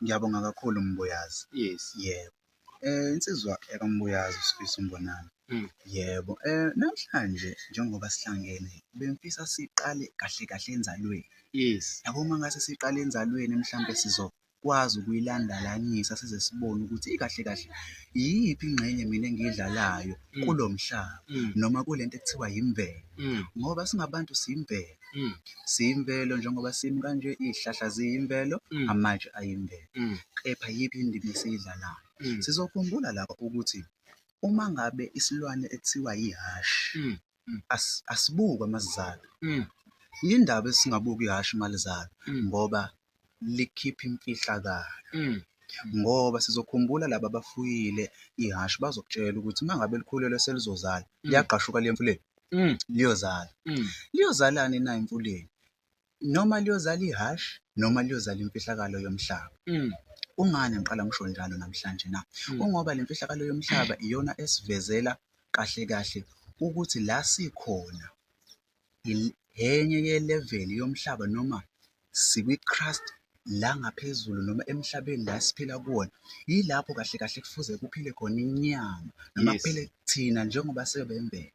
Ngiyabonga kakhulu Mbuyazi. Yes. Yebo. Insizwa yakaMbuyazi uSifiso Mbonani. Yebo, namhlanje njengoba sihlangene bengifisa siqale kahle kahle enzalweni. Yes. Yabo uma ngase siqale enzalweni mhlampe sizokwazi ukuyilandalanisa size sibone ukuthi ikahle kahle iyiphi ingxenye mina engiyidlalayo kulo mhlaba noma kule nto ekuthiwa yimvelo. Ngoba singabantu siyimvelo. Siyimvelo njengoba simi kanje, iy'hlahla ziyimvelo, amatshe ayimvelo. Kepha yiphi indima esiyidlalayo? Sizokhumbula lapha ukuthi uma ngabe isilwane ekuthiwa ihhashi asibukwa masizalwa. Yindaba esingabuki ihhashi malizalwa? Ngoba likhipha imfihlakalo. Ngoba sizokhumbula laba abafuyile ihhashi bazokutshela ukuthi uma ngabe likhulelwe selizozala, liyagqashuka liye emfuleni, liyozala. Liyozalani na emfuleni? Noma liyozala ihhashi noma liyozala imfihlakalo yomhlaba. Kungani ngiqala ngisho njalo namhlanje na? Kungoba le mfihlakalo yomhlaba iyona esivezela kahle kahle ukuthi la sikhona enye ye-level yomhlaba noma sikwi-crust la ngaphezulu noma emhlabeni la siphila kuwona. Yilapho kahle kahle kufuze kuphile khona inyama noma kuphile thina njengoba sebemvelo.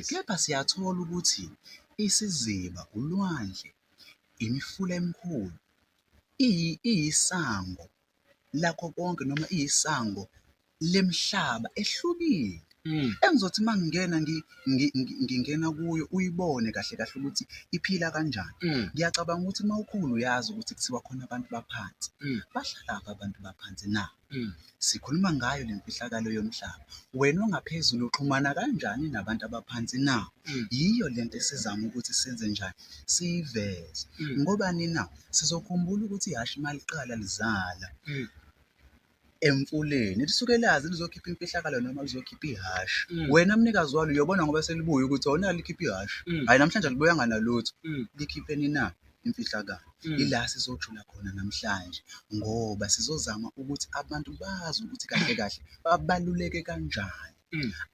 Kepha siyathola ukuthi isiziba, ulwandle, imifula emikhulu iyisango lakho konke noma iyisango lemhlaba ehlukile. Engizothi uma ngingena ngingena kuyo uyibone kahle kahle ukuthi iphila kanjani. Ngiyacabanga ukuthi uma ukhula uyazi ukuthi kuthiwa khona abantu baphansi. Bahlalaphi abantu baphansi na? Sikhuluma ngayo le mfihlakalo yomhlaba. Wena ongaphezulu uxhumana kanjani nabantu abaphansi na? Yiyo lento esizama ukuthi senze njani, siyiveze. Ngobani na? Sizokhumbula ukuthi ihhashi uma liqala lizala emfuleni lisuke lazi lizokhipha imfihlakalo noma lizokhipha ihhashi. Wena mnikazi walo uyobona ngoba selibuya ukuthi awunalo likhipha ihhashi. Hhayi namhlanje alibuyanga nalutho. Likhipheni na imfihlakalo? Ila sizojula khona namhlanje ngoba sizozama ukuthi abantu bazi ukuthi kahle kahle babaluleke kanjani.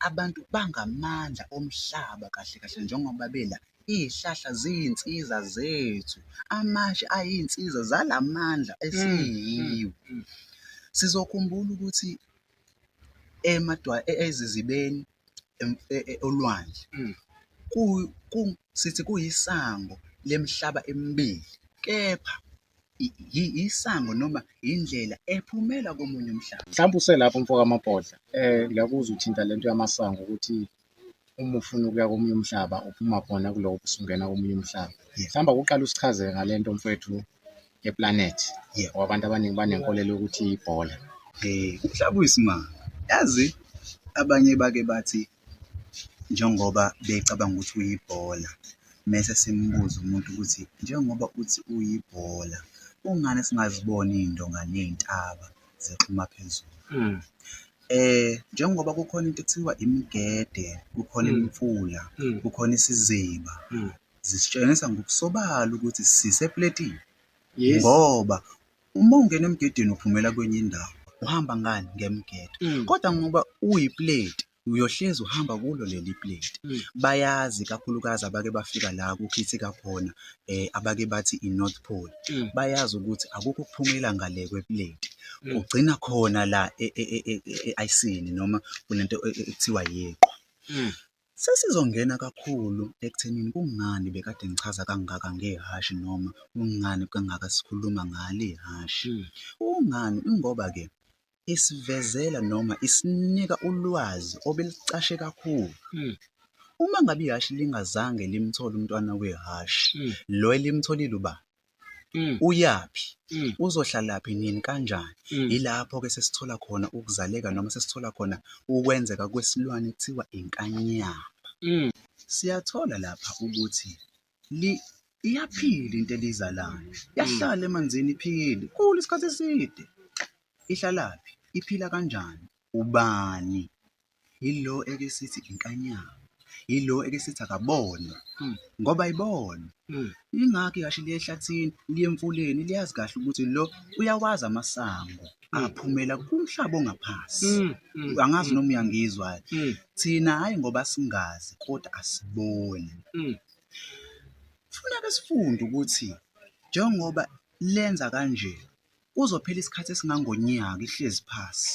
Abantu bangamandla omhlaba kahle kahle njengoba bela. Iy'hlahla ziyinsiza zethu, amatshe ayiy'nsiza zalamandla esiyiwo. Sizokhumbula ukuthi ezizibeni olwandle sithi kuyisango lemihlaba emibili, kepha isango noma indlela ephumela komunye umhlaba. Mhlawumbe uselapho mfoka Mabhodla, ngiyakuzwa uthinta lento yamasango ukuthi uma ufuna ukuya komunye umhlaba uphuma khona kulowo usungena komunye umhlaba. Mhlawumbe akuqale usichazele ngale nto mfowethu yeplanethi, ngoba abantu abaningi banenkolelo yokuthi ibhola. Umhlaba uyisimanga. Yazi abanye bake bathi njengoba becabanga ukuthi uyibhola, mese simbuze umuntu ukuthi njengoba uthi uyibhola, kungani singaziboni iy'ndonga ney'ntaba zixhuma phezulu? Njengoba kukhona into ekuthiwa imigede, kukhona imifula, kukhona isiziba, zisitshengisa ngokusobala ukuthi sisepletini. Ngoba uma ungena emgedeni uphumela kwenye indawo, uhamba ngani? Ngemigede. Kodwa ngoba uyipleti, uyohlezi uhamba kulo leli pleti. Bayazi kakhulukazi abake bafika la kukhithika khona, abake bathi i-North Pole. Bayazi ukuthi akukho ukuphumela ngale kwepleti. Kugcina khona la e-ayisini noma kunento ekuthiwa yiqhwa. Sesizongena kakhulu ekuthenini kungani bekade ngichaza kangaka ngehhashi noma kungani kangaka sikhuluma ngalo ihhashi. Kungani? Ingoba-ke isivezela noma isinika ulwazi obelucashe kakhulu. Uma ngabe ihhashi lingazange limthole umntwana wehhashi, lo elimtholile uba? Uyaphi? Uzohlalaphi nini kanjani? Yilapho-ke sesithola khona ukuzaleka noma sesithola khona ukwenzeka kwesilwane ekuthiwa inkanyamba. Siyathola lapha ukuthi iyaphila into elizalayo, yahlala emanzini iphile, khulu isikhathi eside. Ihlalaphi? Iphila kanjani? Ubani? Yilo eke sithi inkanyamba, yilo eke sithi akabonwa ngoba ayibonwa. Yingakho ihhashi liya ehlathini, liya emfuleni, liyazi kahle ukuthi lo uyawazi amasango aphumela kumhlaba ongaphansi. Angazi noma uyangizwa. Thina hhayi ngoba singazi kodwa asiboni. Kufuneka sifunde ukuthi njengoba lenza kanje, Kuzophela isikhathi esingangonyaka ihlezi phasi.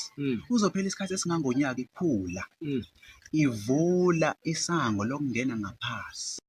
Kuzophela isikhathi esingangonyaka ikhula. Ivula isango lokungena ngaphasi.